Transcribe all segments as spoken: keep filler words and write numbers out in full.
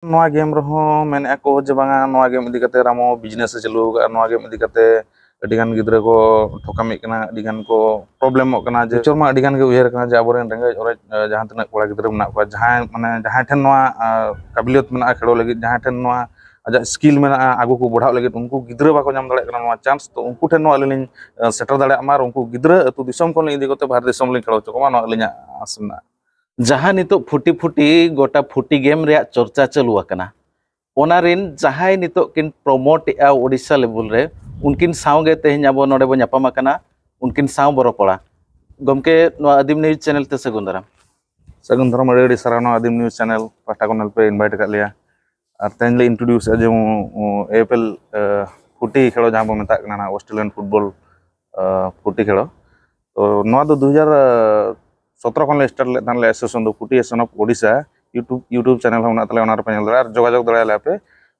ᱱᱚᱣᱟ ᱜᱮᱢ ᱨᱮᱦᱚᱸ ᱢᱮᱱᱮᱫᱼᱟ ᱠᱚ ᱡᱮ ᱵᱟᱝᱟ, ᱱᱚᱣᱟ ᱜᱮᱢ ᱤᱫᱤ ᱠᱟᱛᱮ ᱨᱟᱢᱚ ᱵᱤᱡᱽᱱᱮᱥ ᱮ ᱪᱟᱹᱞᱩ ᱟᱠᱟᱫᱼᱟ, ᱱᱚᱣᱟ ᱜᱮᱢ ᱤᱫᱤ ᱠᱟᱛᱮ ᱟᱹᱰᱤ ᱜᱟᱱ ᱜᱤᱫᱽᱨᱟᱹ ᱠᱚ ᱴᱷᱚᱠᱟᱢᱤᱜ ᱠᱟᱱᱟ, ᱟᱹᱰᱤ ᱜᱟᱱ ᱠᱚ ᱯᱨᱚᱵᱞᱮᱢᱚᱜ ᱠᱟᱱᱟ᱾ ᱡᱮ ᱪᱚᱨ ᱢᱟ ᱟᱹᱰᱤ ᱜᱟᱱ ᱜᱮ ᱩᱭᱦᱟᱹᱨ ᱠᱟᱱᱟ ᱡᱮ ᱟᱵᱚᱨᱮᱱ ᱨᱮᱸᱜᱮᱡ ᱚᱨᱮᱡ, ᱟᱸ, ᱡᱟᱦᱟᱸ ᱛᱤᱱᱟᱹᱜ ᱠᱚᱲᱟ ᱜᱤᱫᱽᱨᱟᱹ ᱢᱮᱱᱟᱜ ᱠᱚᱣᱟ, ᱡᱟᱦᱟᱸᱭ ᱢᱟᱱᱮ ᱡᱟᱦᱟᱸᱭ ᱴᱷᱮᱱ ᱱᱚᱣᱟ, ᱟᱸ, ᱠᱟᱵᱤᱞᱤᱭᱚᱛ ᱢᱮᱱᱟᱜᱼᱟ ᱠᱷᱮᱞᱳ ᱞᱟᱹᱜᱤᱫ, ᱡᱟᱦᱟᱸᱭ ᱴᱷᱮᱱ ᱱᱚᱣᱟ ᱟᱡᱟᱜ ᱥᱠᱤᱞ ᱢᱮᱱᱟᱜᱼᱟ ᱟᱹᱜᱩ ᱠᱚ ᱵᱚᱲᱦᱟᱣ ᱞᱟᱹᱜᱤᱫ, ᱩᱱᱠᱩ ᱜᱤᱫᱽᱨᱟᱹ ᱵᱟᱠᱚ ᱧᱟᱢ ᱫᱟᱲᱮᱭᱟᱜ ᱠᱟᱱᱟ ᱱᱚᱣᱟ ᱪᱟᱱᱥ᱾ ᱛᱚ ᱩᱱᱠᱩ ᱴᱷᱮᱱ ᱱᱚᱣᱟ ᱟᱹᱞᱤᱧ ᱞᱤᱧ, ᱟᱸ, ᱥᱮᱴᱮᱨ ᱫᱟᱲᱮᱭᱟᱜ ᱢᱟ ᱟᱨ ᱩᱱᱠᱩ ᱜᱤᱫᱽᱨᱟᱹ ᱟᱹᱛᱩ ᱫᱤᱥᱚᱢ ᱠᱷᱚᱱ ᱞᱤᱧ ᱤᱫᱤ ᱠᱚᱛᱮ ᱵᱟᱦᱨᱮ ᱫᱤᱥᱚᱢ ᱞᱤᱧ ᱠᱷᱮᱞᱳ ᱦᱚᱪᱚ ᱠᱚᱢᱟ, ᱱᱚᱣᱟ ᱟᱹᱞᱤᱧᱟᱜ ᱟᱸᱥ ᱢᱮᱱᱟᱜᱼᱟ᱾ ᱡᱟᱦᱟᱸ ᱱᱤᱛᱚᱜ ᱯᱷᱩᱴᱤ ᱯᱷᱩᱴᱤ ᱜᱚᱴᱟ ᱯᱷᱩᱴᱤ ᱜᱮᱢ ᱨᱮᱭᱟᱜ ᱪᱚᱨᱪᱟ ᱪᱟᱹᱞᱩ ᱟᱠᱟᱱᱟ, ᱚᱱᱟ ᱨᱮᱱ ᱡᱟᱦᱟᱸᱭ ᱱᱤᱛᱚᱜ ᱠᱤᱱ ᱯᱨᱚᱢᱳᱴ ᱮᱫᱼᱟ ᱳᱰᱤᱥᱟ ᱞᱮᱵᱩᱞ ᱨᱮ, ᱩᱱᱠᱤᱱ ᱥᱟᱶ ᱜᱮ ᱛᱮᱦᱮᱧ ᱟᱵᱚ ᱱᱚᱰᱮ ᱵᱚᱱ ᱧᱟᱯᱟᱢ ᱟᱠᱟᱱᱟ, ᱩᱱᱠᱤᱱ ᱥᱟᱶ ᱵᱚ ᱨᱚᱯᱚᱲᱟ᱾ ᱜᱚᱢᱠᱮ, ᱱᱚᱣᱟ ᱟᱹᱫᱤᱢ ᱱᱤᱭᱩᱡᱽ ᱪᱮᱱᱮᱞ ᱛᱮ ᱥᱟᱹᱜᱩᱱ ᱫᱟᱨᱟᱢ᱾ ᱥᱟᱹᱜᱩᱱ ᱫᱟᱨᱟᱢ, ᱟᱹᱰᱤ ᱟᱹᱰᱤ ᱥᱟᱨᱦᱟᱣ ᱱᱚᱣᱟ ᱟᱹᱫᱤᱢ ᱱᱤᱭᱩᱡᱽ ᱪᱮᱱᱮᱞ ᱯᱟᱦᱴᱟ ᱠᱷᱚᱱ ᱯᱮ ᱤᱱᱵᱷᱟᱭᱤᱴ ᱟᱠᱟᱫ ᱞᱮᱭᱟ᱾ ᱟᱨ ᱛᱮᱦᱮᱧ ᱞᱮ ᱤᱱᱴᱨᱳᱰᱤᱭᱩᱥ ᱮᱫᱼᱟ ᱡᱮ, ᱩᱸ, ᱩᱸ, ᱮ ᱮᱯᱷ ᱮᱞ, ᱟᱸ, ᱯᱷᱩᱴᱤ ᱠᱷᱮᱞᱳ ᱡᱟᱦᱟᱸ ᱵᱚ ᱢᱮᱛᱟᱜ ᱠᱟᱱᱟ, ᱚᱱᱟ ᱚᱥᱴᱨᱮᱞᱤᱭᱟᱱ ᱯᱷᱩᱴᱵᱚᱞ, ᱟᱸ, ᱯᱷᱩᱴᱤ ᱠᱷᱮᱞᱳ᱾ ᱛᱚ ᱱᱚᱣᱟ ᱫᱚ ᱫᱩ ᱦᱟᱡᱟᱨ ᱥᱚᱛᱨᱚ ᱠᱷᱚᱱ ᱞᱮ ᱥᱴᱟᱨᱴ ᱞᱮᱫ ᱛᱟᱦᱮᱸᱫ, ᱞᱮ ᱮᱥᱳᱥᱤᱭᱮᱥᱚᱱ ᱫᱚ ᱯᱷᱩᱴᱤ association of Odisha. YouTube, YouTube channel ᱦᱚᱸ ᱢᱮᱱᱟᱜ ᱛᱟᱞᱮᱭᱟ, ᱚᱱᱟ ᱨᱮᱯᱮ ᱧᱮᱞ ᱫᱟᱲᱮᱭᱟᱜᱼᱟ᱾ ᱟᱨ ᱡᱳᱜᱟᱡᱳᱜᱽ ᱫᱟᱲᱮᱭᱟᱞᱮᱭᱟ ᱯᱮ,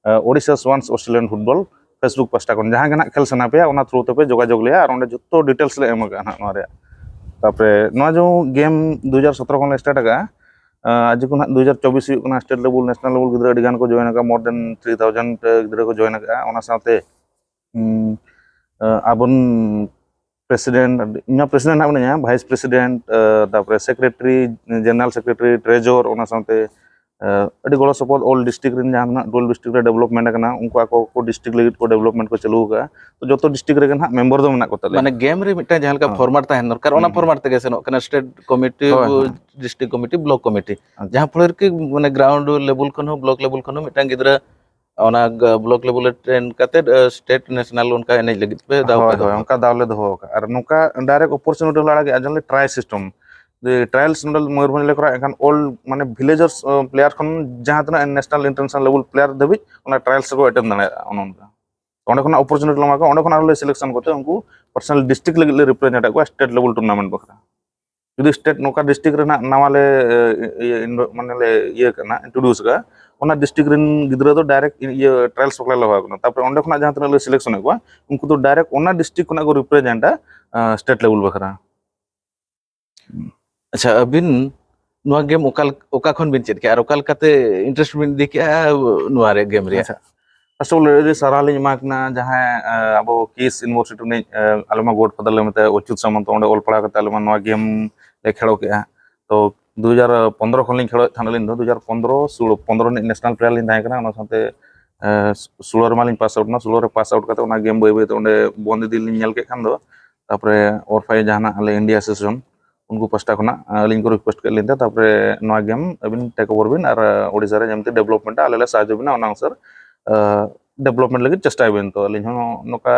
ᱟᱸ, ᱳᱰᱤᱥᱟ ᱥᱣᱟᱱᱥ ᱚᱥᱴᱨᱮᱞᱤᱭᱟᱱ ᱯᱷᱩᱴᱵᱚᱞ Facebook ᱯᱟᱦᱴᱟ ᱠᱷᱚᱱ᱾ ᱡᱟᱦᱟᱸ ᱜᱮ ᱱᱟᱦᱟᱜ ᱠᱷᱮᱞ ᱥᱟᱱᱟ ᱯᱮᱭᱟ, ᱚᱱᱟ ᱛᱷᱨᱩ ᱛᱮᱯᱮ ᱡᱳᱜᱟᱡᱳᱜᱽ ᱞᱮᱭᱟ, ᱟᱨ ᱚᱸᱰᱮ ᱡᱚᱛᱚ ᱰᱤᱴᱮᱞᱥ ᱞᱮ ᱮᱢ ᱟᱠᱟᱫᱼᱟ ᱱᱟᱦᱟᱜ ᱱᱚᱣᱟ ᱨᱮᱭᱟᱜ᱾ ᱛᱟᱯᱚᱨᱮ ᱱᱚᱣᱟ ᱡᱮ ᱜᱮᱢ ᱫᱩ ᱦᱟᱡᱟᱨ ᱥᱚᱛᱨᱚ ᱠᱷᱚᱱ ᱞᱮ ᱥᱴᱟᱨᱴ ᱟᱠᱟᱫᱼᱟ, ᱟᱸ, ᱟᱡ ᱡᱚᱠᱷᱚᱱ ᱦᱟᱸᱜ ᱫᱩ ᱦᱟᱡᱟᱨ ᱪᱚᱵᱵᱤᱥ ᱦᱩᱭᱩᱜ ᱠᱟᱱᱟ, ᱥᱴᱮᱴ ᱞᱮᱵᱩᱞ, ᱱᱮᱥᱱᱟᱞ ᱞᱮᱵᱩᱞ ᱜᱤᱫᱽᱨᱟᱹ ᱟᱹᱰᱤ ᱜᱟᱱ ᱠᱚ ᱡᱚᱭᱮᱱ ᱟᱠᱟᱫᱼᱟ, more than three thousand ᱜᱤᱫᱽᱨᱟᱹ ᱠᱚ ᱡᱚᱭᱮᱱ ᱟᱠᱟᱫᱼᱟ᱾ ᱚᱱᱟ ᱥᱟᱶᱛᱮ, ᱩᱸ, ᱟᱸ, ᱟᱵᱚᱱ ᱯᱨᱮᱥᱤᱰᱮᱱᱴ, ᱤᱧ ᱢᱟ ᱯᱨᱮᱥᱤᱰᱮᱱᱴ ᱦᱟᱸᱜ ᱢᱤᱱᱟᱹᱧᱟ, ᱵᱷᱟᱭᱤᱥ ᱯᱨᱮᱥᱤᱰᱮᱱᱴ, ᱟᱸ, ᱛᱟᱯᱚᱨᱮ ᱥᱮᱠᱨᱮᱴᱟᱨᱤ, ᱡᱮᱱᱟᱨᱟᱞ ᱥᱮᱠᱨᱮᱴᱟᱨᱤ, ᱴᱨᱮᱡᱚᱨ, ᱚᱱᱟ ᱥᱟᱶᱛᱮ, ᱟᱸ, ᱟᱹᱰᱤ ᱜᱚᱲᱚ ᱥᱚᱯᱚᱦᱚᱫ ᱚᱞ ᱰᱤᱥᱴᱨᱤᱠᱴ ᱨᱮᱱ ᱡᱟᱦᱟᱸ ᱛᱤᱱᱟᱹᱜ ᱴᱩᱭᱮᱞᱵᱷ ᱰᱤᱥᱴᱨᱤᱠᱴ ᱨᱮ ᱰᱮᱵᱷᱞᱚᱯᱢᱮᱱᱴ ᱟᱠᱟᱱᱟ, ᱩᱱᱠᱩ ᱟᱠᱚ ᱠᱚ ᱰᱤᱥᱴᱨᱤᱠᱴ ᱞᱟᱹᱜᱤᱫ ᱠᱚ ᱰᱮᱵᱷᱞᱚᱯᱢᱮᱱᱴ ᱠᱚ ᱪᱟᱹᱞᱩ ᱟᱠᱟᱫᱼᱟ᱾ ᱛᱚ ᱡᱚᱛᱚ ᱰᱤᱥᱴᱨᱤᱠᱴ ᱨᱮᱜᱮ ᱱᱟᱦᱟᱜ ᱢᱮᱢᱵᱚᱨ ᱫᱚ ᱢᱮᱱᱟᱜ ᱠᱚ ᱛᱟᱞᱮᱭᱟ᱾ ᱢᱟᱱᱮ ᱜᱮᱢ ᱨᱮ ᱢᱤᱫᱴᱟᱝ ᱡᱟᱦᱟᱸ ᱞᱮᱠᱟ ᱦᱮᱸ᱾ ᱯᱷᱚᱨᱢᱟᱴ ᱛᱟᱦᱮᱱ ᱫᱚᱨᱠᱟᱨ, ᱚᱱᱟ ᱦᱩᱸ᱾ ᱯᱷᱚᱨᱢᱟᱴ ᱛᱮᱜᱮ ᱥᱮᱱᱚᱜ ᱠᱟᱱᱟ᱾ ᱥᱴᱮᱴ ᱠᱚᱢᱤᱴᱤ, ᱦᱳᱭ, ᱦᱳᱭ᱾ ᱰᱤᱥᱴᱨᱤᱠᱴ ᱠᱚᱢᱤᱴᱤ, ᱵᱞᱚᱠ ᱠᱚᱢᱤᱴᱤ, ᱟᱪᱪᱷᱟ᱾ ᱡᱟᱦᱟᱸ ᱯᱷᱚᱞᱚ ᱨᱮᱠᱤ ᱢᱟᱱᱮ ᱜᱨᱟᱣᱩᱱᱰ ᱞᱮᱵᱩᱞ ᱠᱷᱚᱱ ᱦᱚᱸ, ᱵᱞᱚᱠ ᱞᱮᱵᱩᱞ ᱠᱷᱚᱱ ᱦᱚᱸ ᱢᱤᱫᱴᱟᱝ ᱜᱤᱫᱽᱨᱟᱹ ᱚᱱᱟ ᱜ-, ᱵᱞᱚᱠ ᱞᱮᱵᱩᱞ ᱨᱮ ᱴᱨᱮᱱ ᱠᱟᱛᱮᱫ, ᱮ, ᱥᱴᱮᱴ ᱱᱮᱥᱱᱟᱞ ᱚᱱᱠᱟ ᱮᱱᱮᱡ ᱞᱟᱹᱜᱤᱫ ᱯᱮ ᱫᱟᱣ ᱯᱮ ᱦᱳᱭ, ᱫᱚᱦᱚ ᱦᱳᱭ, ᱠᱟᱜᱼᱟ᱾ ᱚᱱᱠᱟ ᱫᱟᱣ ᱞᱮ ᱫᱚᱦᱚ ᱟᱠᱟᱫᱼᱟ᱾ ᱟᱨ ᱱᱚᱝᱠᱟ ᱰᱟᱭᱨᱮᱠᱴ ᱚᱯᱚᱨᱪᱩᱱᱤᱴᱤ ᱞᱮ ᱟᱲᱟᱜᱮᱫᱼᱟ, ᱡᱮ ᱴᱨᱟᱭᱟᱞ ᱥᱤᱥᱴᱮᱢ᱾ ᱡᱮ ᱴᱨᱟᱭᱟᱞᱥ ᱱᱚᱰᱮ ᱢᱚᱭᱩᱨᱵᱷᱚᱸᱡᱽ ᱞᱮ ᱠᱚᱨᱟᱣᱟ, ᱮᱱᱠᱷᱟᱱ ᱚᱞ ᱢᱟᱱᱮ ᱵᱷᱤᱞᱮᱡᱟᱨᱥ, ᱮ, ᱯᱞᱮᱭᱟᱨ ᱠᱷᱚᱱ ᱡᱟᱦᱟᱸ ᱛᱤᱱᱟᱹᱜ ᱱᱮᱥᱱᱟᱞ ᱤᱱᱴᱟᱨᱱᱮᱥᱱᱟᱞ ᱞᱮᱵᱩᱞ ᱯᱞᱮᱭᱟᱨ ᱫᱷᱟᱹᱵᱤᱡ ᱚᱱᱟ ᱴᱨᱟᱭᱟᱞᱥ ᱨᱮᱠᱚ ᱮᱴᱮᱢ ᱫᱟᱲᱮᱭᱟᱜᱼᱟ, ᱚᱱᱮ ᱚᱱᱠᱟ᱾ ᱚᱸᱰᱮ ᱠᱷᱚᱱᱟᱜ ᱚᱯᱚᱨᱪᱩᱱᱤᱴᱤ ᱞᱮ ᱮᱢᱟ ᱠᱚᱣᱟ, ᱚᱸᱰᱮ ᱠᱷᱚᱱ ᱟᱨᱚ ᱞᱮ ᱥᱤᱞᱮᱠᱥᱚᱱ ᱠᱚᱛᱮ ᱩᱱᱠᱩ ᱯᱟᱨᱥᱚᱱᱟᱞ ᱰᱤᱥᱴᱨᱤᱠᱴ ᱞᱟᱹᱜᱤᱫ ᱞᱮ ᱨᱤᱯᱨᱮᱡᱮᱱᱴ ᱮᱫ ᱠᱚᱣᱟ ᱥᱴᱮᱴ ᱞᱮᱵᱩᱞ ᱴᱩᱨᱱᱟᱢᱮᱱᱴ ᱵᱟᱠᱷᱨᱟ᱾ ᱡᱩᱫᱤ ᱥᱴᱮᱴ ᱱᱚᱝᱠᱟ ᱰᱤᱥᱴᱨᱤᱠᱴ ᱨᱮᱱᱟᱜ ᱱᱟᱣᱟ ᱞᱮ, ᱮ, ᱤᱭᱟᱹ, ᱤᱱ-, ᱢᱟᱱᱮ ᱞᱮ ᱤᱭᱟᱹ ᱠᱟᱱᱟ, ᱤᱱᱴᱨᱳᱰᱤᱭᱩᱥ ᱠᱟᱜᱼᱟ, ᱚᱱᱟ ᱰᱤᱥᱴᱨᱤᱠᱴ ᱨᱮᱱ ᱜᱤᱫᱽᱨᱟᱹ ᱫᱚ ᱰᱟᱭᱨᱮᱠᱴ ᱤᱭᱟᱹ ᱴᱨᱟᱭᱟᱞᱥ ᱵᱟᱠᱷᱨᱟ ᱞᱮ ᱦᱚᱦᱚ ᱟᱠᱚ ᱠᱟᱱᱟ᱾ ᱛᱟᱨᱯᱚᱨᱮ ᱚᱸᱰᱮ ᱠᱷᱚᱱᱟᱜ ᱡᱟᱦᱟᱸ ᱛᱤᱱᱟᱹᱜ ᱞᱮ ᱥᱤᱞᱮᱠᱥᱚᱱ ᱮᱫ ᱠᱚᱣᱟ, ᱩᱱᱠᱩ ᱫᱚ ᱰᱟᱭᱨᱮᱠᱴ ᱚᱱᱟ ᱰᱤᱥᱴᱨᱤᱠᱴ ᱠᱷᱚᱱᱟᱜ ᱠᱚ ᱨᱤᱯᱨᱮᱡᱮᱱᱴᱟ, ᱮ, ᱥᱴᱮᱴ ᱞᱮᱵᱩᱞ ᱵᱟᱠᱷᱨᱟ᱾ ᱟᱪᱪᱷᱟ, ᱟᱹᱵᱤᱱ ᱱᱚᱣᱟ ᱜᱮᱢ ᱚᱠᱟ ᱞᱮᱠ- ᱚᱠᱟ ᱠᱷᱚᱱ ᱵᱤᱱ ᱪᱮᱫ ᱠᱮᱜᱼᱟ ᱟᱨ ᱚᱠᱟ ᱞᱮᱠᱟᱛᱮ ᱤᱱᱴᱟᱨᱮᱥᱴ ᱵᱤᱱ ᱤᱫᱤ ᱠᱮᱜᱼᱟ ᱱᱚᱣᱟ ᱨᱮ, ᱜᱮᱢ ᱨᱮᱭᱟᱜ? ᱟᱪᱪᱷᱟ, ᱯᱷᱟᱥᱴ ᱚᱯᱷ ᱚᱞ ᱟᱹᱰᱤ ᱥᱟᱨᱦᱟᱣ ᱞᱤᱧ ᱮᱢᱟ ᱠᱤᱱᱟ, ᱡᱟᱦᱟᱸᱭ ᱟᱵᱚ ᱠᱤᱥ ᱤᱭᱩᱱᱤᱵᱷᱟᱨᱥᱤᱴᱤ ᱨᱤᱱᱤᱡ ᱟᱞᱮ ᱢᱟ ᱜᱚᱰ ᱯᱷᱟᱫᱟᱨ ᱞᱮ ᱢᱮᱛᱟᱭᱟ ᱚᱪᱩᱛ ᱥᱟᱢᱚᱱᱛ, ᱚᱸᱰᱮ ᱚᱞ ᱯᱟᱲᱦᱟᱣ ᱠᱟᱛᱮ ᱟᱞᱮ ᱢᱟ ᱱᱚᱣᱟ ᱜᱮᱢ ᱞᱮ ᱠᱷᱮᱞᱳ ᱠᱮᱜᱼᱟ᱾ ᱛᱚ ᱫᱩ ᱦᱟᱡᱟᱨ ᱯᱚᱱᱫᱽᱨᱚ ᱠᱷᱚᱱ ᱞᱤᱧ ᱠᱷᱮᱞᱳᱭᱮᱫ ᱛᱟᱦᱮᱱᱟ ᱟᱹᱞᱤᱧ ᱫᱚ, ᱫᱩ ᱦᱟᱡᱟᱨ ᱯᱚᱱᱫᱽᱨᱚ ᱥᱳᱞᱳ, ᱯᱚᱱᱫᱽᱨᱚ ᱨᱤᱱᱤᱡ ᱱᱮᱥᱱᱟᱞ ᱯᱞᱮᱭᱟᱨ ᱞᱤᱧ ᱛᱟᱦᱮᱸ ᱠᱟᱱᱟ᱾ ᱚᱱᱟ ᱥᱟᱶᱛᱮ ᱥᱳᱞᱳ ᱨᱮᱢᱟ ᱞᱤᱧ ᱯᱟᱥ ᱟᱣᱩᱴ ᱮᱱᱟ᱾ ᱥᱳᱞᱳ ᱨᱮ ᱯᱟᱥ ᱟᱣᱩᱴ ᱠᱟᱛᱮ ᱚᱱᱟ ᱜᱮᱢ ᱵᱟᱹᱭ ᱵᱟᱹᱭ ᱛᱮ ᱚᱸᱰᱮ ᱵᱚᱱᱫ ᱤᱫᱤ ᱞᱤᱧ ᱧᱮᱞ ᱠᱮᱫ ᱠᱷᱟᱱ ᱫᱚ, ᱛᱟᱨᱯᱚᱨᱮ ᱚᱨᱯᱷᱟᱭ ᱡᱟᱦᱟᱱᱟᱜ ᱟᱞᱮ ᱤᱱᱰᱤᱭᱟ ᱮᱥᱳᱥᱤᱭᱮᱥᱚᱱ, ᱩᱱᱠᱩ ᱯᱟᱥᱴᱟ ᱠᱷᱚᱱᱟᱜ ᱟᱹᱞᱤᱧ ᱠᱚ ᱨᱤᱠᱩᱭᱮᱥᱴ ᱠᱮᱫ ᱞᱤᱧ ᱛᱮ, ᱛᱟᱨᱯᱚᱨᱮ ᱱᱚᱣᱟ ᱜᱮᱢ ᱟᱹᱵᱤᱱ ᱴᱮᱠ ᱳᱵᱷᱟᱨ ᱵᱤᱱ ᱟᱨ ᱳᱰᱤᱥᱟ ᱨᱮ ᱡᱮᱢᱛᱤ ᱰᱮᱵᱷᱞᱚᱯᱢᱮᱱᱴ ᱟᱞᱮ ᱞᱮ ᱥᱟᱦᱟᱡᱽᱡᱚ ᱵᱤᱱᱟ, ᱚᱱᱟ ᱚᱱᱩᱥᱟᱨ ᱰᱮᱵᱷᱞᱚᱯᱢᱮᱱᱴ ᱞᱟᱹᱜᱤᱫ ᱪᱮᱥᱴᱟᱭ ᱵᱤᱱ᱾ ᱛᱚ ᱟᱹᱞᱤᱧ ᱦᱚᱸ ᱱᱚᱝᱠᱟ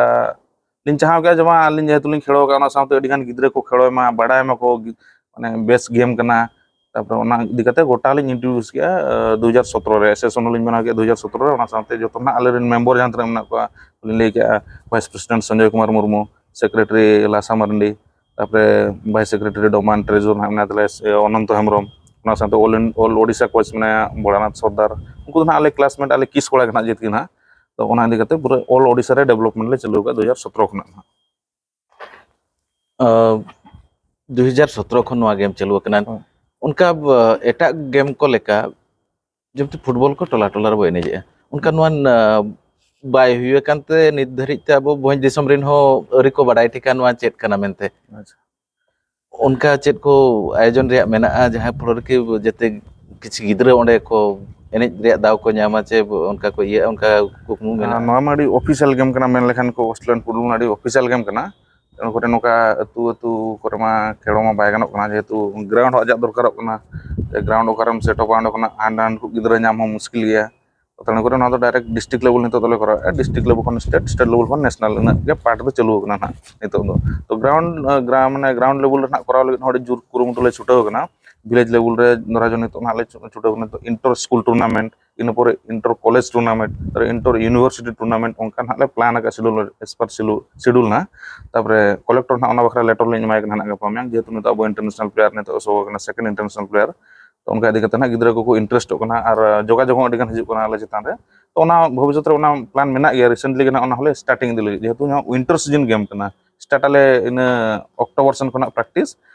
ᱞᱤᱧ ᱪᱟᱦᱟᱣ ᱠᱮᱫᱼᱟ ᱡᱮ ᱵᱟᱝ, ᱟᱹᱞᱤᱧ ᱡᱮᱦᱮᱛᱩ ᱞᱤᱧ ᱠᱷᱮᱞᱳ ᱟᱠᱟᱫᱼᱟ, ᱚᱱᱟ ᱥᱟᱶᱛᱮ ᱟᱹᱰᱤ ᱜᱟᱱ ᱜᱤᱫᱽᱨᱟᱹ ᱠᱚ ᱠᱷᱮᱞᱳᱭ ᱢᱟ, ᱵᱟᱲᱟᱭ ᱢᱟᱠᱚ ᱜᱤ- ᱢᱟᱱᱮ ᱵᱮᱥ ᱜᱮᱢ ᱠᱟᱱᱟ᱾ ᱛᱟᱨᱯᱚᱨᱮ ᱚᱱᱟ ᱤᱫᱤ ᱠᱟᱛᱮ ᱜᱚᱴᱟ ᱞᱤᱧ ᱤᱱᱴᱨᱳᱰᱤᱭᱩᱥ ᱠᱮᱫᱼᱟ ᱫᱩ ᱦᱟᱡᱟᱨ ᱥᱚᱛᱨᱚ ᱨᱮ, ᱥᱮᱥᱚᱱ ᱦᱚᱸᱞᱤᱧ ᱵᱮᱱᱟᱣ ᱠᱮᱫᱼᱟ ᱫᱩ ᱦᱟᱡᱟᱨ ᱥᱚᱛᱨᱚ ᱨᱮ᱾ ᱚᱱᱟ ᱥᱟᱶᱛᱮ ᱡᱚᱛᱚ ᱱᱟᱜ ᱟᱞᱮᱨᱮᱱ ᱢᱮᱢᱵᱚᱨ ᱡᱟᱦᱟᱸ ᱛᱤᱱᱟᱹᱜ ᱢᱮᱱᱟᱜ ᱠᱚᱣᱟ, ᱞᱤᱧ ᱞᱟᱹᱭ ᱠᱮᱫᱼᱟ vice president Sanjay Kumar Murmu, secretary Lasa Mardi, ᱛᱟᱨᱯᱚᱨᱮ ᱵᱷᱟᱭᱤᱥ ᱥᱮᱠᱨᱮᱴᱟᱨᱤ ᱰᱚᱢᱟᱱ, ᱴᱨᱮᱡᱚᱨ ᱱᱟᱜ ᱢᱮᱱᱟᱭ ᱛᱟᱞᱮᱭᱟ ᱥᱮ ᱚᱱᱚᱱᱛᱚ ᱦᱮᱢᱵᱨᱚᱢ, ᱚᱱᱟ ᱥᱟᱶᱛᱮ ᱚᱞ ᱚᱞ ᱳᱰᱤᱥᱟ ᱠᱳᱪ ᱢᱮᱱᱟᱭᱟ ᱵᱷᱳᱞᱟᱱᱟᱛᱷ ᱥᱚᱨᱫᱟᱨ᱾ ᱩᱱᱠᱩ ᱫᱚ ᱱᱟᱜ ᱟᱞᱮ ᱠᱞᱟᱥᱢᱮᱴ, ᱟᱞᱮ ᱠᱤᱥ ᱠᱚᱲᱟ ᱜᱮ ᱱᱟᱜ ᱡᱮᱛᱠᱤ ᱱᱟᱜ᱾ ᱛᱚ ᱚᱱᱟ ᱤᱫᱤ ᱠᱟᱛᱮ ᱯᱩᱨᱟᱹ ᱚᱞ ᱳᱰᱤᱥᱟ ᱨᱮ ᱰᱮᱵᱷᱞᱚᱯᱢᱮᱱᱴ ᱞᱮ ᱪᱟᱹᱞᱩ ᱟᱠᱟᱫ ᱫᱩ ᱦᱟᱡᱟᱨ ᱥᱚᱛᱨᱚ ᱠᱷᱚᱱᱟᱜ ᱱᱟᱜ᱾ ᱫᱩ ᱦᱟᱡᱟᱨ ᱥᱚᱛᱨᱚ ᱠᱷᱚᱱ ᱱᱚᱣᱟ ᱜᱮᱢ ᱪᱟᱹᱞᱩ ᱟᱠᱟᱱᱟ᱾ ᱦᱳᱭ᱾ ᱚᱱᱠᱟ ᱵ- ᱮᱴᱟᱜ ᱜᱮᱢ ᱠᱚ ᱞᱮᱠᱟ, ᱡᱮᱢᱛᱤ ᱯᱷᱩᱴᱵᱚᱞ ᱠᱚ ᱴᱚᱞᱟ ᱴᱚᱞᱟ ᱨᱮᱵᱚ ᱮᱱᱮᱡᱮᱜᱼᱟ, ᱚᱱᱠᱟ ᱱᱚᱣᱟ ᱱ- ᱵᱟᱭ ᱦᱩᱭ ᱟᱠᱟᱱ ᱛᱮ ᱱᱤᱛ ᱫᱷᱟᱹᱨᱤᱡ ᱛᱮ ᱟᱵᱚ ᱵᱷᱚᱸᱡᱽ ᱫᱤᱥᱚᱢ ᱨᱮᱱ ᱦᱚᱸ ᱟᱹᱣᱨᱤ ᱠᱚ ᱵᱟᱰᱟᱭ ᱴᱷᱤᱠᱟ ᱱᱚᱣᱟ ᱪᱮᱫ ᱠᱟᱱᱟ ᱢᱮᱱᱛᱮ᱾ ᱟᱪᱪᱷᱟ᱾ ᱚᱱᱠᱟ ᱪᱮᱫ ᱠᱚ ᱟᱭᱳᱡᱚᱱ ᱨᱮᱭᱟᱜ ᱢᱮᱱᱟᱜᱼᱟ ᱡᱟᱦᱟᱸ ᱯᱷᱚᱞᱚ ᱨᱮᱠᱤ ᱡᱟᱛᱮ ᱠᱤᱪᱷᱩ ᱜᱤᱫᱽᱨᱟᱹ ᱚᱸᱰᱮ ᱠᱚ ᱮᱱᱮᱡ ᱨᱮᱭᱟᱜ ᱫᱟᱣ ᱠᱚ ᱧᱟᱢᱟ, ᱪᱮ ᱚᱱᱠᱟ ᱠᱚ ᱤᱭᱟᱹᱜᱼᱟ, ᱚᱱᱠᱟ ᱠᱩᱠᱢᱩ ᱢᱮᱱᱟᱜᱼᱟ? ᱱᱚᱣᱟ ᱢᱟ ᱟᱹᱰᱤ ᱚᱯᱷᱤᱥᱤᱭᱟᱞ ᱜᱮᱢ ᱠᱟᱱᱟ, ᱢᱮᱱ ᱞᱮᱠᱷᱟᱱ ᱠᱚ ᱚᱥᱴᱨᱮᱞᱤᱭᱟᱱ ᱯᱷᱩᱴᱵᱚᱞ ᱢᱟ ᱟᱹᱰᱤ ᱚᱯᱷᱤᱥᱤᱭᱟᱞ ᱜᱮᱢ ᱠᱟᱱᱟ᱾ ᱚᱱᱟ ᱠᱚᱨᱮ ᱱᱚᱝᱠᱟ ᱟᱹᱛᱩ ᱟᱹᱛᱩ ᱠᱚᱨᱮ ᱢᱟ ᱠᱷᱮᱞᱳ ᱢᱟ ᱵᱟᱭ ᱜᱟᱱᱚᱜ ᱠᱟᱱᱟ, ᱡᱮᱦᱮᱛᱩ ᱜᱨᱟᱣᱩᱱᱰ ᱦᱚᱸ ᱟᱡᱟᱜ ᱫᱚᱨᱠᱟᱨᱚᱜ ᱠᱟᱱᱟ᱾ ᱜᱨᱟᱣᱩᱱᱰ ᱚᱠᱟᱨᱮᱢ ᱥᱮᱴᱚᱯᱟ, ᱚᱸᱰᱮ ᱠᱷᱚᱱᱟᱜ ᱦᱟᱸᱰᱮ ᱱᱟᱸᱰᱮ ᱠᱷᱚᱱ ᱜᱤᱫᱽᱨᱟᱹ ᱧᱟᱢ ᱦᱚᱸ ᱢᱩᱥᱠᱤᱞ ᱜᱮᱭᱟ᱾ ᱛᱟᱦᱞᱮ ᱠᱚᱨᱮ ᱱᱚᱣᱟ ᱫᱚ ᱰᱟᱭᱨᱮᱠᱴ ᱰᱤᱥᱴᱨᱤᱠᱴ ᱞᱮᱵᱮᱞ ᱱᱤᱛᱚᱜ ᱫᱚᱞᱮ ᱠᱚᱨᱟᱣᱮᱫᱼᱟ, ᱰᱤᱥᱴᱨᱤᱠᱴ ᱞᱮᱵᱮᱞ ᱠᱷᱚᱱ ᱥᱴᱮᱴ, ᱥᱴᱮᱴ ᱞᱮᱵᱮᱞ ᱠᱷᱚᱱ ᱱᱮᱥᱱᱟᱞ, ᱤᱱᱟᱹᱜ ᱜᱮ ᱯᱟᱨᱴ ᱫᱚ ᱪᱟᱹᱞᱩ ᱟᱠᱟᱱᱟ ᱱᱟᱦᱟᱜ ᱱᱤᱛᱚᱜ ᱫᱚ᱾ ᱛᱚ ᱜᱨᱟᱣᱩᱱᱰ ᱢᱟᱱᱮ ᱜᱨᱟᱣᱩᱱᱰ ᱞᱮᱵᱮᱞ ᱨᱮ ᱱᱟᱦᱟᱜ ᱠᱚᱨᱟᱣ ᱞᱟᱹᱜᱤᱫ ᱦᱚᱸ ᱟᱹᱰᱤ ᱡᱳᱨ ᱠᱩᱨᱩᱢᱩᱴᱩ ᱞᱮ ᱪᱷᱩᱴᱟᱹᱣ ᱟᱠᱟᱱᱟ᱾ ᱵᱷᱤᱞᱮᱡᱽ ᱞᱮᱵᱮᱞ ᱨᱮ ᱫᱷᱚᱨᱟ ᱡᱚ ᱱᱤᱛᱚᱜ ᱱᱟᱦᱟᱜ ᱞᱮ ᱪᱷᱩᱴᱟᱹᱣ ᱟᱠᱟᱱᱟ ᱱᱤᱛᱚᱜ ᱤᱱᱴᱚᱨ ᱥᱠᱩᱞ ᱴᱩᱨᱱᱟᱢᱮᱱᱴ, ᱤᱱᱟᱹ ᱯᱚᱨᱮ ᱤᱱᱴᱚᱨ ᱠᱚᱞᱮᱡᱽ ᱴᱩᱨᱱᱟᱢᱮᱱᱴ, ᱤᱱᱴᱚᱨ ᱤᱭᱩᱱᱤᱵᱷᱟᱨᱥᱤᱴᱤ ᱴᱩᱨᱱᱟᱢᱮᱱᱴ, ᱚᱱᱠᱟ ᱱᱟᱦᱟᱜ ᱞᱮ ᱯᱞᱟᱱ ᱟᱠᱟᱫ ᱥᱤᱰᱩᱞ, ᱮᱥ ᱯᱟᱨ ᱥᱤᱰᱩᱞ ᱱᱟᱦᱟᱜ᱾ ᱛᱟᱨᱯᱚᱨᱮ ᱠᱚᱞᱮᱠᱴᱚᱨ ᱱᱟᱦᱟᱜ ᱚᱱᱟ ᱵᱟᱠᱷᱨᱟ ᱞᱮᱴᱚᱨ ᱞᱤᱧ ᱮᱢᱟᱭ ᱠᱟᱱᱟ ᱱᱟᱦᱟᱜ ᱜᱟᱯᱟ ᱢᱮᱭᱟᱝ, ᱡᱮᱦᱮᱛᱩ ᱱᱤᱛᱚᱜ ᱟᱵᱚ ᱤᱱᱴᱟᱨᱱᱮᱥᱱᱟᱞ ᱯᱞᱮᱭᱟᱨ ᱱᱤᱛᱚᱜ ᱥᱚ ᱠᱟᱱᱟ, ᱥᱮᱠᱮᱱᱰ ᱤᱱᱴᱟᱨᱱᱮᱥᱱᱟᱞ ᱯᱞᱮᱭᱟᱨ᱾ ᱛᱚ ᱚᱱᱠᱟ ᱤᱫᱤ ᱠᱟᱛᱮ ᱱᱟᱦᱟᱜ ᱜᱤᱫᱽᱨᱟᱹ ᱠᱚᱠᱚ ᱤᱱᱴᱟᱨᱮᱥᱴᱚᱜ ᱠᱟᱱᱟ ᱟᱨ ᱡᱳᱜᱟᱡᱳᱜᱽ ᱦᱚᱸ ᱟᱹᱰᱤ ᱜᱟᱱ ᱦᱤᱡᱩᱜ ᱠᱟᱱᱟ ᱟᱞᱮ ᱪᱮᱛᱟᱱ ᱨᱮ᱾ ᱛᱚ ᱚᱱᱟ ᱵᱷᱚᱵᱤᱥᱥᱚᱛ ᱨᱮ ᱚᱱᱟ ᱯᱞᱟᱱ ᱢᱮᱱᱟᱜ ᱜᱮᱭᱟ, ᱨᱤᱥᱮᱱᱴᱞᱤ ᱜᱮ ᱱᱟᱦᱟᱜ ᱚᱱᱟ ᱦᱚᱸᱞᱮ ᱥᱴᱟᱨᱴᱤᱝ ᱤᱫᱤ ᱞᱟᱹᱜᱤᱫ, ᱡᱮᱦᱮᱛᱩ ᱱᱚᱣᱟ ᱩᱭᱤᱱᱴᱟᱨ ᱥᱤᱡᱤᱱ ᱜᱮᱢ ᱠᱟᱱᱟ᱾ ᱥᱴᱟᱨᱴ ᱟᱞᱮ ᱤᱱᱟᱹ ᱚᱠᱴᱳᱵᱚᱨ ᱥᱮᱱ ᱠᱷᱚᱱᱟᱜ ᱯᱨᱮᱠᱴᱤᱥ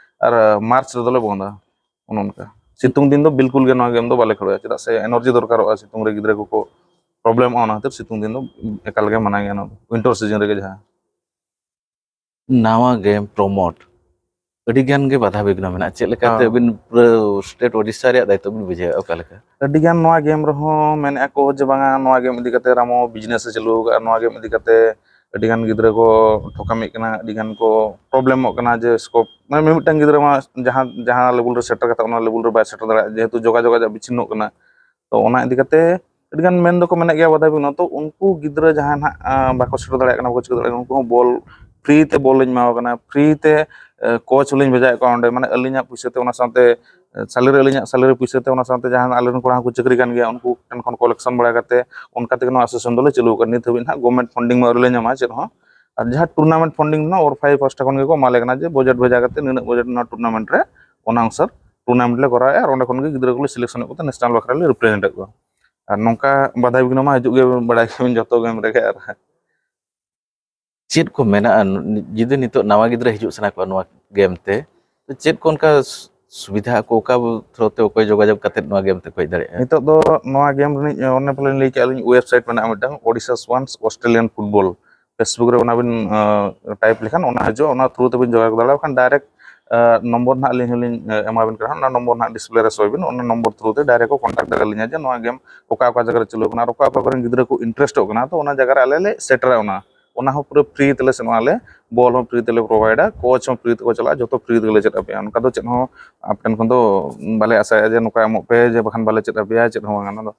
ᱟᱨ ᱢᱟᱨᱪ ᱨᱮᱫᱚᱞᱮ ᱵᱚᱱᱫᱟ, ᱚᱱᱮ ᱚᱱᱠᱟ᱾ ᱥᱤᱛᱩᱝ ᱫᱤᱱ ᱫᱚ ᱵᱤᱞᱠᱩᱞ ᱜᱮ ᱱᱚᱣᱟ ᱜᱮᱢ ᱫᱚ ᱵᱟᱞᱮ ᱠᱷᱮᱞᱳᱜᱼᱟ, ᱪᱮᱫᱟᱜ ᱥᱮ ᱮᱱᱟᱨᱡᱤ ᱫᱚᱨᱠᱟᱨᱚᱜᱼᱟ, ᱥᱤᱛᱩᱝ ᱨᱮ ᱜᱤᱫᱽᱨᱟᱹ ᱠᱚᱠᱚ ᱯᱨᱚᱵᱞᱮᱢᱚᱜᱼᱟ, ᱚᱱᱟ ᱠᱷᱟᱹᱛᱤᱨ ᱥᱤᱛᱩᱝ ᱫᱤᱱ ᱫᱚ ᱮᱠᱟᱞ ᱜᱮ ᱢᱟᱱᱟ ᱜᱮᱭᱟ᱾ ᱱᱚᱣᱟ ᱩᱭᱤᱱᱴᱟᱨ ᱥᱤᱡᱤᱱ ᱨᱮᱜᱮ ᱡᱟᱦᱟᱸ ᱱᱟᱣᱟ ᱜᱮᱢ ᱯᱨᱚᱢᱳᱴ ᱟᱹᱰᱤ ᱜᱟᱱ ᱜᱮ ᱵᱟᱫᱷᱟ ᱵᱤᱜᱷᱱᱚ ᱢᱮᱱᱟᱜᱼᱟ᱾ ᱪᱮᱫ ᱞᱮᱠᱟᱛᱮ ᱦᱮᱸ᱾ ᱟᱹᱵᱤᱱ ᱯᱩᱨᱟᱹ ᱥᱴᱮᱴ ᱳᱰᱤᱥᱟ ᱨᱮᱭᱟᱜ ᱫᱟᱭᱤᱛᱛᱚ ᱵᱤᱱ ᱵᱩᱡᱷᱟᱹᱣᱟ? ᱚᱠᱟ ᱞᱮᱠᱟ? ᱟᱹᱰᱤ ᱜᱟᱱ ᱱᱚᱣᱟ ᱜᱮᱢ ᱨᱮᱦᱚᱸ ᱢᱮᱱᱮᱫᱼᱟ ᱠᱚ ᱡᱮ ᱵᱟᱝᱟ, ᱱᱚᱣᱟ ᱜᱮᱢ ᱤᱫᱤ ᱠᱟᱛᱮ ᱨᱟᱢᱚ ᱵᱤᱡᱽᱱᱮᱥ ᱮ ᱪᱟᱹᱞᱩ ᱟᱠᱟᱫᱼᱟ, ᱱᱚᱣᱟ ᱜᱮᱢ ᱤᱫᱤ ᱠᱟᱛᱮ ᱟᱹᱰᱤ ᱜᱟᱱ ᱜᱤᱫᱽᱨᱟᱹ ᱠᱚ ᱴᱷᱚᱠᱟᱢᱤᱜ ᱠᱟᱱᱟ, ᱟᱹᱰᱤ ᱜᱟᱱ ᱠᱚ ᱯᱨᱚᱵᱞᱮᱢᱚᱜ ᱠᱟᱱᱟ᱾ ᱡᱮ ᱥᱠᱳᱯ ᱢᱟᱱᱮ ᱢᱤᱢᱤᱫᱴᱟᱝ ᱜᱤᱫᱽᱨᱟᱹ ᱢᱟ ᱡᱟᱦᱟᱸ ᱡᱟᱦᱟᱸ ᱞᱮᱵᱮᱞ ᱨᱮ ᱥᱮᱴᱮᱨ ᱠᱟᱛᱮ ᱚᱱᱟ ᱞᱮᱵᱮᱞ ᱨᱮ ᱵᱟᱭ ᱥᱮᱴᱮᱨ ᱫᱟᱲᱮᱭᱟᱜᱼᱟ, ᱡᱮᱦᱮᱛᱩ ᱡᱳᱜᱟᱡᱳᱜᱽ ᱟᱡᱟᱜ ᱵᱤᱪᱷᱤᱱᱱᱚᱜ ᱠᱟᱱᱟ᱾ ᱛᱚ ᱚᱱᱟ ᱤᱫᱤ ᱠᱟᱛᱮ ᱟᱹᱰᱤ ᱜᱟᱱ ᱢᱮᱱ ᱫᱚᱠᱚ ᱢᱮᱱᱮᱫ ᱜᱮᱭᱟ ᱵᱟᱫᱷᱟ ᱵᱤᱜᱷᱱᱚ᱾ ᱛᱚ ᱩᱱᱠᱩ ᱜᱤᱫᱽᱨᱟᱹ ᱡᱟᱦᱟᱸᱭ ᱱᱟᱦᱟᱜ ᱟᱸ, ᱵᱟᱠᱚ ᱥᱮᱴᱮᱨ ᱫᱟᱲᱮᱭᱟᱜ ᱠᱟᱱᱟ, ᱵᱟᱠᱚ ᱪᱤᱠᱟᱹ ᱫᱟᱲᱮᱭᱟᱜ ᱠᱟᱱᱟ, ᱩᱱᱠᱩ ᱦᱚᱸ ᱵᱚᱞ ᱯᱷᱨᱤ ᱛᱮ ᱵᱚᱞ ᱞᱤᱧ ᱮᱢᱟ ᱠᱚ ᱠᱟᱱᱟ, ᱯᱷᱨᱤ ᱛᱮ ᱠᱳᱪ ᱦᱚᱸᱞᱤᱧ ᱵᱷᱮᱡᱟᱭᱮᱫ ᱠᱚᱣᱟ ᱚᱸᱰᱮ, ᱢᱟᱱᱮ ᱟᱹᱞᱤᱧᱟᱜ ᱯᱩᱭᱥᱟᱹ ᱛᱮ, ᱚᱱᱟ ᱥᱟᱶᱛᱮ ᱥᱮᱞᱟᱨᱤ, ᱟᱹᱞᱤᱧᱟᱜ ᱥᱮᱞᱟᱨᱤ ᱯᱩᱭᱥᱟᱹ ᱛᱮ, ᱚᱱᱟ ᱥᱟᱶᱛᱮ ᱡᱟᱦᱟᱸ ᱟᱞᱮ ᱨᱮᱱ ᱠᱚᱲᱟ ᱦᱚᱸᱠᱚ ᱪᱟᱹᱠᱨᱤ ᱠᱟᱱ ᱜᱮᱭᱟ, ᱩᱱᱠᱩ ᱴᱷᱮᱱ ᱠᱷᱚᱱ ᱠᱚᱞᱮᱠᱥᱚᱱ ᱵᱟᱲᱟ ᱠᱟᱛᱮ ᱚᱱᱠᱟ ᱛᱮᱜᱮ ᱱᱚᱣᱟ ᱮᱥᱳᱥᱤᱭᱮᱥᱚᱱ ᱫᱚᱞᱮ ᱪᱟᱹᱞᱩ ᱟᱠᱟᱫᱟ᱾ ᱱᱤᱛ ᱦᱟᱹᱵᱤᱡ ᱱᱟᱦᱟᱜ ᱜᱚᱵᱷᱢᱮᱱᱴ ᱯᱷᱟᱱᱰᱤᱝ ᱢᱟ ᱟᱹᱣᱨᱤ ᱞᱮ ᱧᱟᱢᱟ ᱪᱮᱫ ᱦᱚᱸ᱾ ᱟᱨ ᱡᱟᱦᱟᱸ ᱴᱩᱨᱱᱟᱢᱮᱱᱴ ᱯᱷᱟᱱᱰᱤᱝ ᱱᱚᱣᱟ ᱳᱨ ᱯᱷᱟᱭᱤᱵᱷ ᱯᱟᱦᱴᱟ ᱠᱷᱚᱱ ᱜᱮᱠᱚ ᱮᱢᱟ ᱞᱮ ᱠᱟᱱᱟ ᱡᱮ ᱵᱟᱡᱮᱴ ᱵᱷᱮᱡᱟ ᱠᱟᱛᱮ ᱱᱤᱱᱟᱹᱜ ᱵᱟᱡᱮᱴ ᱱᱚᱣᱟ ᱴᱩᱨᱱᱟᱢᱮᱱᱴ ᱨᱮ, ᱚᱱᱟ ᱚᱱᱩᱥᱟᱨ ᱴᱩᱨᱱᱟᱢᱮᱱᱴ ᱞᱮ ᱠᱚᱨᱟᱣᱮᱫᱼᱟ ᱟᱨ ᱚᱸᱰᱮ ᱠᱷᱚᱱ ᱜᱮ ᱜᱤᱫᱽᱨᱟᱹ ᱠᱚᱞᱮ ᱥᱤᱞᱮᱠᱥᱚᱱᱮᱫ ᱠᱚᱛᱮ ᱱᱮᱥᱱᱟᱞ ᱵᱟᱠᱷᱨᱟ ᱞᱮ ᱨᱤᱯᱨᱮᱡᱮᱱᱴ ᱮᱫ ᱠᱚᱣᱟ᱾ ᱟᱨ ᱱᱚᱝᱠᱟ ᱵᱟᱫᱷᱟ ᱵᱤᱜᱷᱱᱚ ᱢᱟ ᱦᱤᱡᱩᱜ ᱜᱮ, ᱵᱟᱲᱟᱭ ᱜᱮᱭᱟᱵᱤᱱ ᱡᱚᱛᱚ ᱜᱮᱢ ᱨᱮᱜᱮ᱾ ᱟᱨ ᱪᱮᱫ ᱠᱚ ᱢᱮᱱᱟᱜᱼᱟ? ᱡᱩᱫᱤ ᱱᱤᱛᱚᱜ ᱱᱟᱣᱟ ᱜᱤᱫᱽᱨᱟᱹ ᱦᱤᱡᱩᱜ ᱥᱟᱱᱟ ᱠᱚᱣᱟ ᱱᱚᱣᱟ ᱜᱮᱢ ᱛᱮ, ᱛᱚ ᱪᱮᱫ ᱠᱚ ᱚᱱᱠᱟ ᱥᱩ-, ᱥᱩᱵᱤᱫᱷᱟ ᱟᱠᱚ, ᱚᱠᱟ ᱛᱷᱨᱳ ᱛᱮ ᱚᱠᱚᱭ ᱡᱳᱜᱟᱡᱳᱜᱽ ᱠᱟᱛᱮ ᱱᱚᱣᱟ ᱜᱮᱢ ᱛᱮᱠᱚ ᱦᱮᱡ ᱫᱟᱲᱮᱭᱟᱜᱼᱟ? ᱱᱤᱛᱚᱜ ᱫᱚ ᱱᱚᱣᱟ ᱜᱮᱢ ᱨᱤᱱᱤᱡ ᱚᱱᱮ ᱯᱟᱞᱮᱧ ᱞᱟᱹᱭ ᱠᱮᱫᱼᱟ ᱞᱤᱧ, ᱳᱭᱮᱵᱽᱥᱟᱭᱤᱴ ᱢᱮᱱᱟᱜᱼᱟ ᱢᱤᱫᱴᱟᱝ, ᱳᱰᱤᱥᱟ ᱥᱣᱟᱱᱥ ᱚᱥᱴᱨᱮᱞᱤᱭᱟᱱ ᱯᱷᱩᱴᱵᱚᱞ᱾ ᱯᱷᱮᱥᱵᱩᱠ ᱨᱮ ᱚᱱᱟ ᱵᱤᱱ ᱴᱟᱭᱤᱯ ᱞᱮᱠᱷᱟᱱ ᱚᱱᱟ ᱦᱤᱡᱩᱜᱼᱟ, ᱚᱱᱟ ᱛᱷᱨᱩ ᱛᱮᱵᱤᱱ ᱡᱳᱜᱟᱡᱳᱜᱽ ᱫᱟᱲᱮᱭᱟᱜᱼᱟ᱾ ᱵᱟᱠᱷᱟᱱ ᱰᱟᱭᱨᱮᱠᱴ ᱱᱚᱢᱵᱚᱨ ᱱᱟᱦᱟᱜ ᱟᱹᱞᱤᱧ ᱦᱚᱸᱞᱤᱧ ᱮᱢᱟᱵᱤᱱ ᱠᱟᱱᱟ, ᱚᱱᱟ ᱱᱚᱢᱵᱚᱨ ᱱᱟᱦᱟᱜ ᱰᱤᱥᱯᱞᱮ ᱨᱮ ᱥᱳᱭ ᱵᱤᱱ, ᱚᱱᱟ ᱱᱚᱢᱵᱚᱨ ᱛᱷᱨᱩ ᱛᱮ ᱰᱟᱭᱨᱮᱠᱴ ᱠᱚ ᱠᱚᱱᱴᱟᱠᱴ ᱫᱟᱲᱮᱭᱟᱞᱤᱧᱟ ᱡᱮ ᱱᱚᱣᱟ ᱜᱮᱢ ᱚᱠᱟ ᱚᱠᱟ ᱡᱟᱭᱜᱟ ᱨᱮ ᱪᱟᱹᱞᱩ ᱠᱟᱱᱟ ᱟᱨ ᱚᱠᱟ ᱚᱠᱟ ᱠᱚᱨᱮᱱ ᱜᱤᱫᱽᱨᱟᱹ ᱠᱚ ᱤᱱᱴᱟᱨᱮᱥᱴᱚᱜ ᱠᱟᱱᱟ, ᱛᱚ ᱚᱱᱟ ᱡᱟᱭᱜᱟ ᱨᱮ ᱟᱞᱮ ᱞᱮ ᱥᱮᱴᱮᱨᱟ᱾ ᱚᱱᱟ ᱚᱱᱟ ᱦᱚᱸ ᱯᱩᱨᱟᱹ ᱯᱷᱨᱤ ᱛᱮᱞᱮ ᱥᱮᱱᱚᱜᱼᱟ, ᱟᱞᱮ ᱵᱚᱞ ᱦᱚᱸ ᱯᱷᱨᱤ ᱛᱮᱞᱮ ᱯᱨᱳᱵᱷᱟᱭᱤᱰᱟ, ᱠᱳᱪ ᱦᱚᱸ ᱯᱷᱨᱤ ᱛᱮᱠᱚ ᱪᱟᱞᱟᱜᱼᱟ, ᱡᱚᱛᱚ ᱯᱷᱨᱤ ᱛᱮᱜᱮᱞᱮ ᱪᱮᱫ ᱟᱯᱮᱭᱟ᱾ ᱚᱱᱠᱟ ᱫᱚ ᱪᱮᱫ ᱦᱚᱸ ᱟᱯᱮ ᱴᱷᱮᱱ ᱠᱷᱚᱱ ᱫᱚ ᱵᱟᱞᱮ ᱟᱥᱟᱭᱟ ᱡᱮ ᱱᱚᱝᱠᱟ ᱮᱢᱚᱜ ᱯᱮ ᱡᱮ ᱵᱟᱠᱷᱟᱱ ᱵᱟᱞᱮ ᱪᱮᱫ ᱟᱯᱮᱭᱟ, ᱪᱮᱫ ᱦᱚᱸ ᱵᱟᱝᱟ᱾ ᱚᱱᱟ ᱫᱚ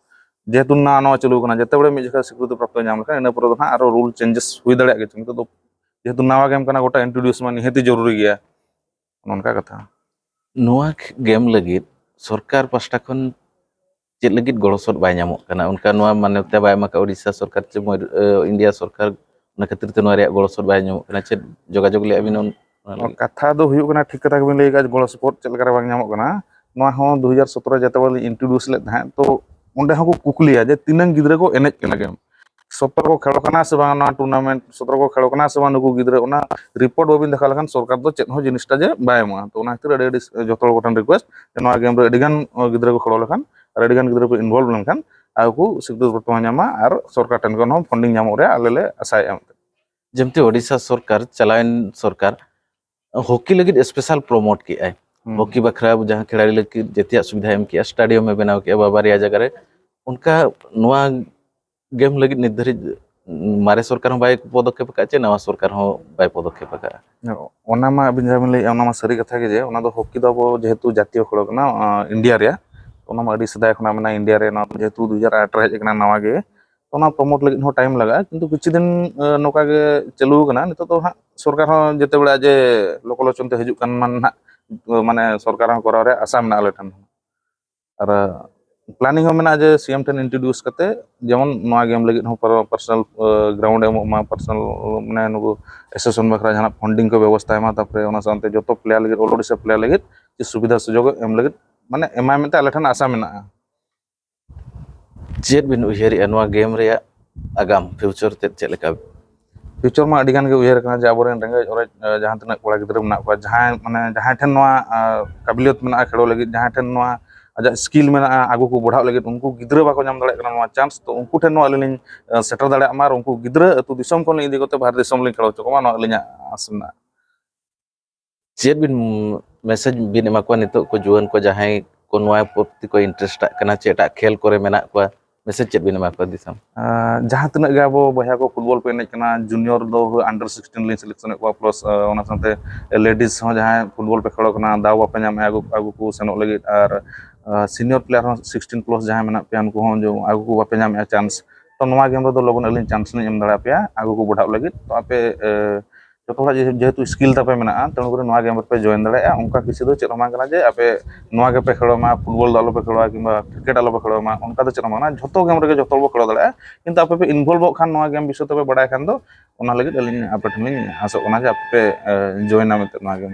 ᱡᱮᱦᱮᱛᱩ ᱱᱟᱣᱟ ᱱᱟᱣᱟ ᱪᱟᱹᱞᱩ ᱠᱟᱱᱟ, ᱡᱮᱛᱮ ᱵᱟᱲᱮ ᱢᱤᱫ ᱡᱚᱠᱷᱚᱱ ᱥᱤᱠᱨᱤᱛᱤ ᱯᱨᱟᱯᱛᱚ ᱧᱟᱢ ᱞᱮᱠᱷᱟᱱ ᱤᱱᱟᱹ ᱯᱚᱨᱮ ᱫᱚ ᱦᱟᱸᱜ ᱟᱨᱚ ᱨᱩᱞ ᱪᱮᱧᱡᱮᱥ ᱦᱩᱭ ᱫᱟᱲᱮᱭᱟᱜ ᱜᱮᱭᱟ᱾ ᱱᱤᱛᱚᱜ ᱫᱚ ᱡᱮᱦᱮᱛᱩ ᱱᱟᱣᱟ ᱜᱮᱢ ᱠᱟᱱᱟ, ᱜᱚᱴᱟ ᱤᱱᱴᱨᱳᱰᱤᱭᱩᱥ ᱢᱟ ᱱᱤᱦᱟᱹᱛᱤ ᱡᱚᱨᱩᱨᱤ ᱜᱮᱭᱟ, ᱱᱚᱝᱠᱟ ᱠᱟᱛᱷᱟ᱾ ᱱᱚᱣᱟ ᱜᱮᱢ ᱞᱟᱹᱜᱤᱫ ᱥᱚᱨᱠᱟᱨ ᱯᱟᱥᱴᱟ ᱠᱷᱚᱱ ᱪᱮᱫ ᱞᱟᱹᱜᱤᱫ ᱜᱚᱲᱚ ᱥᱚᱫ ᱵᱟᱭ ᱧᱟᱢᱚᱜ ᱠᱟᱱᱟ? ᱚᱱᱠᱟ ᱱᱚᱣᱟ ᱢᱟᱱᱚᱛ ᱵᱟᱭ ᱮᱢ ᱟᱠᱟᱫ ᱳᱰᱤᱥᱟ ᱥᱚᱨᱠᱟᱨ ᱪᱮ ᱢᱚᱭ-, ᱮ, ᱤᱱᱰᱤᱭᱟ ᱥᱚᱨᱠᱟᱨ, ᱚᱱᱟ ᱠᱷᱟᱹᱛᱤᱨ ᱛᱮ ᱱᱚᱣᱟ ᱨᱮᱭᱟᱜ ᱜᱚᱲᱚ ᱥᱚᱫ ᱵᱟᱭ ᱧᱟᱢᱚᱜ ᱠᱟᱱᱟ? ᱪᱮᱫ ᱡᱳᱜᱟᱡᱳᱜᱽ ᱞᱮᱫᱼᱟ ᱵᱤᱱ ᱚᱱᱟ ᱞᱟᱹᱜᱤᱫ? ᱠᱟᱛᱷᱟ ᱫᱚ ᱦᱩᱭᱩᱜ ᱠᱟᱱᱟ, ᱴᱷᱤᱠ ᱠᱟᱛᱷᱟ ᱜᱮᱵᱤᱱ ᱞᱟᱹᱭ ᱟᱠᱟᱫ, ᱜᱚᱲᱚ ᱥᱚᱯᱚᱦᱚᱫ ᱪᱮᱫ ᱞᱮᱠᱟ ᱨᱮ ᱵᱟᱝ ᱧᱟᱢᱚᱜ ᱠᱟᱱᱟ᱾ ᱱᱚᱣᱟ ᱦᱚᱸ ᱫᱩ ᱦᱟᱡᱟᱨ ᱥᱚᱛᱨᱚ ᱡᱮᱛᱮ ᱵᱮᱲᱟ ᱞᱤᱧ ᱤᱱᱴᱨᱳᱰᱤᱭᱩᱥ ᱞᱮᱫ ᱛᱟᱦᱮᱸᱫ, ᱛᱚ ᱚᱸᱰᱮ ᱦᱚᱸᱠᱚ ᱠᱩᱠᱞᱤᱭᱟ ᱡᱮ ᱛᱤᱱᱟᱹᱝ ᱜᱤᱫᱽᱨᱟᱹ ᱠᱚ ᱮᱱᱮᱡ ᱠᱟᱱᱟ ᱜᱮᱢ᱾ ᱥᱚᱛᱚᱨ ᱠᱚ ᱠᱷᱮᱞᱚᱜ ᱠᱟᱱᱟ ᱥᱮ ᱵᱟᱝ, ᱱᱚᱣᱟ ᱴᱩᱨᱱᱟᱢᱮᱱᱴ ᱥᱚᱛᱚᱨ ᱠᱚ ᱠᱷᱮᱞᱚᱜ ᱠᱟᱱᱟ ᱥᱮ ᱵᱟᱝ, ᱱᱩᱠᱩ ᱜᱤᱫᱽᱨᱟᱹ, ᱚᱱᱟ ᱨᱤᱯᱳᱨᱴ ᱵᱟᱵᱤᱱ ᱫᱮᱠᱷᱟᱣ ᱞᱮᱠᱷᱟᱱ ᱥᱚᱨᱠᱟᱨ ᱫᱚ ᱪᱮᱫ ᱦᱚᱸ ᱡᱤᱱᱤᱥᱴᱟ ᱡᱮ ᱵᱟᱭ ᱮᱢᱚᱜᱼᱟ᱾ ᱛᱚ ᱚᱱᱟ ᱠᱷᱟᱹᱛᱤᱨ ᱟᱹᱰᱤ ᱟᱹᱰᱤ ᱡᱚᱛᱚ ᱦᱚᱲ ᱠᱚᱴᱷᱮᱱ ᱨᱤᱠᱩᱭᱮᱥᱴ, ᱱᱚᱣᱟ ᱜᱮᱢ ᱨᱮ ᱟᱹᱰᱤ ᱜᱟᱱ ᱜᱤᱫᱽᱨᱟᱹ ᱠᱚ ᱠᱷᱮᱞᱚ ᱞᱮᱠᱷᱟᱱ ᱟᱨ ᱟᱹᱰᱤ ᱜᱟᱱ ᱜᱤᱫᱽᱨᱟᱹ ᱠᱚ ᱤᱱᱵᱷᱚᱞᱵᱷ ᱞᱮᱱᱠᱷᱟᱱ ᱟᱠᱚ ᱥᱤᱠᱷᱱᱟᱹᱛ ᱵᱚᱨᱛᱚᱢᱟᱱ ᱧᱟᱢᱟ ᱟᱨ ᱥᱚᱨᱠᱟᱨ ᱴᱷᱮᱱ ᱠᱷᱚᱱ ᱦᱚᱸ ᱯᱷᱟᱱᱰᱤᱝ ᱧᱟᱢᱚᱜ ᱨᱮᱭᱟᱜ ᱟᱞᱮ ᱞᱮ ᱟᱥᱟᱭᱮᱫᱼᱟ᱾ ᱡᱮᱢᱛᱤ ᱳᱰᱤᱥᱟ ᱥᱚᱨᱠᱟᱨ, ᱪᱟᱞᱟᱣᱮᱱ ᱥᱚᱨᱠᱟᱨ ᱦᱚᱠᱤ ᱞᱟᱹᱜᱤᱫ ᱥᱯᱮᱥᱟᱞ ᱯᱨᱚᱢᱳᱴ ᱠᱮᱜᱼᱟᱭ᱾ ᱦᱚᱠᱤ ᱵᱟᱠᱷᱨᱟ ᱡᱟᱦᱟᱸ ᱠᱷᱮᱞᱟᱲᱤ ᱞᱟᱹᱜᱤᱫ ᱡᱮᱛᱮᱭᱟᱜ ᱥᱩᱵᱤᱫᱷᱟ ᱮᱢ ᱠᱮᱜᱼᱟ, ᱥᱴᱮᱰᱤᱭᱟᱢ ᱮ ᱵᱮᱱᱟᱣ ᱠᱮᱜᱼᱟ ᱵᱟᱨᱭᱟ ᱡᱟᱭᱜᱟ ᱨᱮ᱾ ᱚᱱᱠᱟ ᱱᱚᱣᱟ ᱜᱮᱢ ᱞᱟᱹᱜᱤᱫ ᱱᱤᱛ ᱫᱷᱟᱹᱨᱤᱡ ᱢᱟᱨᱮ ᱥᱚᱨᱠᱟᱨ ᱦᱚᱸ ᱵᱟᱭ ᱯᱚᱫᱚᱠᱷᱮᱯ ᱟᱠᱟᱫ ᱪᱮ ᱱᱟᱣᱟ ᱥᱚᱨᱠᱟᱨ ᱦᱚᱸ ᱵᱟᱭ ᱯᱚᱫᱚᱠᱷᱮᱯ ᱟᱠᱟᱫᱼᱟ᱾ ᱚᱱᱟ ᱢᱟ ᱟᱹᱵᱤᱱ ᱡᱟᱦᱟᱸ ᱵᱤᱱ ᱞᱟᱹᱭᱮᱫᱼᱟ, ᱚᱱᱟ ᱢᱟ ᱥᱟᱹᱨᱤ ᱠᱟᱛᱷᱟ ᱜᱮ ᱡᱮ ᱚᱱᱟ ᱫᱚ ᱦᱚᱠᱤ ᱫᱚ ᱟᱵᱚ ᱡᱮᱦᱮᱛᱩ ᱡᱟᱹᱛᱤᱭᱚ ᱠᱷᱮᱞᱳ ᱠᱟᱱᱟ ᱤᱱᱰᱤᱭᱟ ᱨᱮᱭᱟᱜ, ᱚᱱᱟ ᱢᱟ ᱟᱹᱰᱤ ᱥᱮᱫᱟᱭ ᱠᱷᱚᱱᱟᱜ ᱢᱮᱱᱟᱜᱼᱟ ᱤᱱᱰᱤᱭᱟ ᱨᱮ, ᱱᱚᱣᱟ ᱫᱚ ᱡᱮᱦᱮᱛᱩ ᱫᱩ ᱦᱟᱡᱟᱨ ᱟᱴ ᱨᱮ ᱦᱮᱡ ᱟᱠᱟᱱᱟ ᱱᱟᱣᱟ ᱜᱮ, ᱚᱱᱟ ᱯᱨᱚᱢᱳᱴ ᱞᱟᱹᱜᱤᱫ ᱦᱚᱸ ᱴᱟᱭᱤᱢ ᱞᱟᱜᱟᱜᱼᱟ᱾ ᱠᱤᱱᱛᱩ ᱠᱤᱪᱷᱩ ᱫᱤᱱ ᱱᱚᱝᱠᱟ ᱜᱮ ᱪᱟᱹᱞᱩ ᱟᱠᱟᱱᱟ᱾ ᱱᱤᱛᱚᱜ ᱫᱚ ᱦᱟᱸᱜ ᱥᱚᱨᱠᱟᱨ ᱦᱚᱸ ᱡᱮᱛᱮ ᱵᱮᱲᱟ ᱡᱮ ᱞᱳᱠᱟᱞᱳᱪᱚᱱ ᱛᱮ ᱦᱤᱡᱩᱜ ᱠᱟᱱ ᱢᱟ ᱱᱟᱦᱟᱜ, ᱢᱟᱱᱮ ᱥᱚᱨᱠᱟᱨ ᱦᱚᱸ ᱠᱚᱨᱟᱣ ᱨᱮᱭᱟᱜ ᱟᱥᱟ ᱢᱮᱱᱟᱜᱼᱟ ᱟᱞᱮ ᱴᱷᱮᱱ ᱦᱚᱸ᱾ ᱟᱨ ᱯᱞᱟᱱᱤᱝ ᱦᱚᱸ ᱢᱮᱱᱟᱜᱼᱟ ᱡᱮ ᱥᱤ ᱮᱢ ᱴᱷᱮᱱ ᱤᱱᱴᱨᱳᱰᱤᱭᱩᱥ ᱠᱟᱛᱮ ᱡᱮᱢᱚᱱ ᱱᱚᱣᱟ ᱜᱮᱢ ᱞᱟᱹᱜᱤᱫ ᱦᱚᱸ ᱯᱟᱨᱥᱚᱱᱟᱞ ᱜᱨᱟᱣᱩᱱᱰ ᱮᱢᱚᱜ ᱢᱟ, ᱯᱟᱨᱥᱚᱱᱟᱞ ᱢᱟᱱᱮ ᱱᱩᱠᱩ ᱮᱥᱳᱥᱤᱭᱮᱥᱚᱱ ᱵᱟᱠᱷᱨᱟ ᱡᱟᱦᱟᱱᱟᱜ ᱯᱷᱟᱱᱰᱤᱝ ᱠᱚ ᱵᱮᱵᱚᱥᱛᱷᱟᱭ ᱢᱟ, ᱛᱟᱨᱯᱚᱨᱮ ᱚᱱᱟ ᱥᱟᱶᱛᱮ ᱡᱚᱛᱚ ᱯᱞᱮᱭᱟᱨ ᱞᱟᱹᱜᱤᱫ, ᱚᱞ ᱳᱰᱤᱥᱟ ᱯᱞᱮᱭᱟᱨ ᱞᱟᱹᱜᱤᱫ ᱡᱮ ᱥᱩᱵᱤᱫᱷᱟ ᱥᱩᱡᱳᱜᱽ ᱮᱢ ᱞᱟᱹᱜᱤᱫ ᱢᱟᱱᱮ ᱮᱢᱟᱭ ᱢᱮᱱᱛᱮ ᱟᱞᱮ ᱴᱷᱮᱱ ᱟᱥᱟ ᱢᱮᱱᱟᱜᱼᱟ᱾ ᱪᱮᱫ ᱵᱤᱱ ᱩᱭᱦᱟᱹᱨᱮᱜᱼᱟ ᱱᱚᱣᱟ ᱜᱮᱢ ᱨᱮᱭᱟᱜ ᱟᱜᱟᱢ, ᱯᱷᱤᱭᱩᱪᱟᱨ ᱛᱮᱫ ᱪᱮᱫ ᱞᱮᱠᱟ? ᱯᱷᱤᱭᱩᱪᱟᱨ ᱢᱟ ᱟᱹᱰᱤ ᱜᱟᱱ ᱜᱮ ᱩᱭᱦᱟᱹᱨ ᱠᱟᱱᱟ ᱡᱮ ᱟᱵᱚᱨᱮᱱ ᱨᱮᱸᱜᱮᱡ ᱚᱨᱮᱡ ᱡᱟᱦᱟᱸ ᱛᱤᱱᱟᱹᱜ ᱠᱚᱲᱟ ᱜᱤᱫᱽᱨᱟᱹ ᱢᱮᱱᱟᱜ ᱠᱚᱣᱟ, ᱡᱟᱦᱟᱸᱭ ᱢᱟᱱᱮ ᱡᱟᱦᱟᱸᱭ ᱴᱷᱮᱱ ᱱᱚᱣᱟ ᱠᱟᱵᱤᱞᱤᱭᱚᱛ ᱢᱮᱱᱟᱜᱼᱟ ᱠᱷᱮᱞᱳ ᱞᱟᱹᱜᱤᱫ, ᱡᱟᱦᱟᱸᱭ ᱴᱷᱮᱱ ᱱᱚᱣᱟ ᱟᱡᱟᱜ ᱥᱠᱤᱞ ᱢᱮᱱᱟᱜᱼᱟ ᱟᱜᱩ ᱠᱚ ᱵᱚᱲᱦᱟᱣ ᱞᱟᱹᱜᱤᱫ, ᱩᱱᱠᱩ ᱜᱤᱫᱽᱨᱟᱹ ᱵᱟᱠᱚ ᱧᱟᱢ ᱫᱟᱲᱮᱭᱟᱜ ᱠᱟᱱᱟ ᱱᱚᱣᱟ ᱪᱟᱱᱥ᱾ ᱛᱚ ᱩᱱᱠᱩ ᱴᱷᱮᱱ ᱱᱚᱣᱟ ᱟᱹᱞᱤᱧ ᱞᱤᱧ ᱥᱮᱴᱮᱨ ᱫᱟᱲᱮᱭᱟᱜ ᱢᱟ ᱟᱨ ᱩᱱᱠᱩ ᱜᱤᱫᱽᱨᱟᱹ ᱟᱹᱛᱩ ᱫᱤᱥᱚᱢ ᱠᱷᱚᱱ ᱤᱫᱤ ᱠᱟᱛᱮ ᱵᱟᱦᱨᱮ ᱫᱤᱥᱚᱢ ᱞᱤᱧ ᱠᱷᱮᱞ ᱦᱚᱪᱚ ᱠᱚᱢᱟ, ᱱᱚᱣᱟ ᱟᱹᱞᱤᱧᱟᱜ ᱟᱥ ᱢᱮᱱᱟᱜᱼᱟ᱾ ᱪᱮᱫ ᱵᱤᱱ ᱢᱮᱥᱮᱡᱽ ᱵᱤᱱ ᱮᱢᱟ ᱠᱚᱣᱟ ᱱᱤᱛᱚᱜ ᱠᱚ ᱡᱩᱣᱟᱹᱱ ᱠᱚ ᱡᱟᱦᱟᱸᱭ ᱠᱚ ᱱᱚᱣᱟ ᱯᱨᱚᱛᱤ ᱠᱚ ᱤᱱᱴᱟᱨᱮᱥᱴ ᱟᱜ ᱠᱟᱱᱟ ᱪᱮ ᱮᱴᱟᱜ ᱠᱷᱮᱞ ᱠᱚᱨᱮ ᱢᱮᱱᱟᱜ ᱠᱚᱣᱟ, ᱢᱮᱥᱮᱡᱽ ᱪᱮᱫ ᱵᱤᱱ ᱮᱢᱟ ᱠᱚᱣᱟ ᱫᱤᱥᱚᱢ? ᱡᱟᱦᱟᱸ ᱛᱤᱱᱟᱹᱜ ᱜᱮ ᱟᱵᱚ ᱵᱚᱭᱦᱟ ᱠᱚ ᱯᱷᱩᱴᱵᱚᱞ ᱠᱚ ᱮᱱᱮᱡ ᱠᱟᱱᱟ, ᱡᱩᱱᱤᱭᱚᱨ ᱫᱚ ᱟᱱᱰᱟᱨ ᱥᱤᱠᱥᱴᱤᱱ ᱞᱤᱧ ᱥᱤᱞᱮᱠᱥᱚᱱᱮᱫ ᱠᱚᱣᱟ, ᱯᱞᱟᱥ ᱚᱱᱟ ᱥᱟᱶᱛᱮ ᱞᱮᱰᱤᱥ ᱦᱚᱸ ᱡᱟᱦᱟᱸᱭ ᱯᱷᱩᱴᱵᱚᱞ ᱯᱮ ᱠᱷᱮᱞᱳ ᱠᱟᱱᱟ ᱫᱟᱣ ᱵᱟᱯᱮ ᱧᱟᱢᱮᱫᱼᱟ ᱟᱹᱜᱩ ᱟᱹᱜᱩ ᱠᱚ ᱥᱮᱱᱚᱜ ᱞᱟᱹᱜᱤᱫ, ᱟᱨ ᱥᱤᱱᱤᱭᱚᱨ ᱯᱞᱮᱭᱟᱨ ᱦᱚᱸ ᱥᱤᱠᱥᱴᱤᱱ ᱯᱞᱟᱥ ᱡᱟᱦᱟᱸᱭ ᱢᱮᱱᱟᱜ ᱯᱮᱭᱟ ᱩᱱᱠᱩ ᱦᱚᱸ ᱟᱹᱜᱩ ᱠᱚ ᱵᱟᱯᱮ ᱧᱟᱢᱮᱫᱼᱟ ᱪᱟᱱᱥ᱾ ᱛᱚ ᱱᱚᱣᱟ ᱜᱮᱢ ᱨᱮᱫᱚ ᱞᱚᱜᱚᱱ ᱟᱹᱞᱤᱧ ᱪᱟᱱᱥ ᱞᱤᱧ ᱮᱢ ᱫᱟᱲᱮᱭᱟᱯᱮᱭᱟ ᱟᱹᱜᱩ ᱠᱚ ᱵᱚᱰᱷᱟᱜ ᱞᱟᱹᱜᱤᱫ᱾ ᱛᱚ ᱟᱯᱮ ᱡᱚᱛᱚ ᱦᱚᱲᱟᱜ ᱡᱮᱦᱮᱛᱩ ᱥᱠᱤᱞ ᱛᱟᱯᱮ ᱢᱮᱱᱟᱜᱼᱟ, ᱛᱮ ᱩᱱᱠᱩ ᱱᱚᱣᱟ ᱜᱮᱢ ᱨᱮᱯᱮ ᱡᱚᱭᱮᱱ ᱫᱟᱲᱮᱭᱟᱜᱼᱟ᱾ ᱚᱱᱠᱟ ᱠᱤᱪᱷᱩ ᱫᱚ ᱪᱮᱫ ᱦᱚᱸ ᱵᱟᱝ ᱠᱟᱱᱟ ᱡᱮ ᱟᱯᱮ ᱱᱚᱣᱟ ᱜᱮᱯᱮ ᱠᱷᱮᱞᱳ ᱢᱟ, ᱯᱷᱩᱴᱵᱚᱞ ᱫᱚ ᱟᱞᱚᱯᱮ ᱠᱷᱮᱞᱳᱟ ᱠᱤᱝᱵᱟ ᱠᱨᱤᱠᱮᱴ ᱟᱞᱚᱯᱮ ᱠᱷᱮᱞᱳ ᱢᱟ, ᱚᱱᱠᱟ ᱫᱚ ᱪᱮᱫ ᱦᱚᱸ ᱵᱟᱝ ᱠᱟᱱᱟ᱾ ᱡᱷᱚᱛᱚ ᱜᱮᱢ ᱨᱮᱜᱮ ᱡᱷᱚᱛᱚ ᱦᱚᱲ ᱵᱚ ᱠᱷᱮᱞᱳ ᱫᱟᱲᱮᱭᱟᱜᱼᱟ, ᱠᱤᱱᱛᱩ ᱟᱯᱮ ᱯᱮ ᱤᱱᱵᱷᱚᱞᱵᱷᱚᱜ ᱠᱷᱟᱱ ᱱᱚᱣᱟ ᱜᱮᱢ ᱵᱤᱥᱚᱭ ᱛᱮᱯᱮ ᱵᱟᱲᱟᱭ ᱠᱷᱟᱱ ᱫᱚ ᱚᱱᱟ ᱞᱟᱹᱜᱤᱫ ᱟᱹᱞᱤᱧ ᱟᱯᱮ ᱴᱷᱮᱱ ᱞᱤᱧ ᱟᱥᱚᱜ ᱠᱟᱱᱟ ᱡᱮ ᱟᱯᱮ ᱯᱮ ᱡᱚᱭᱮᱱᱟ ᱢᱮᱱᱛᱮ ᱱᱚᱣᱟ ᱜᱮᱢ᱾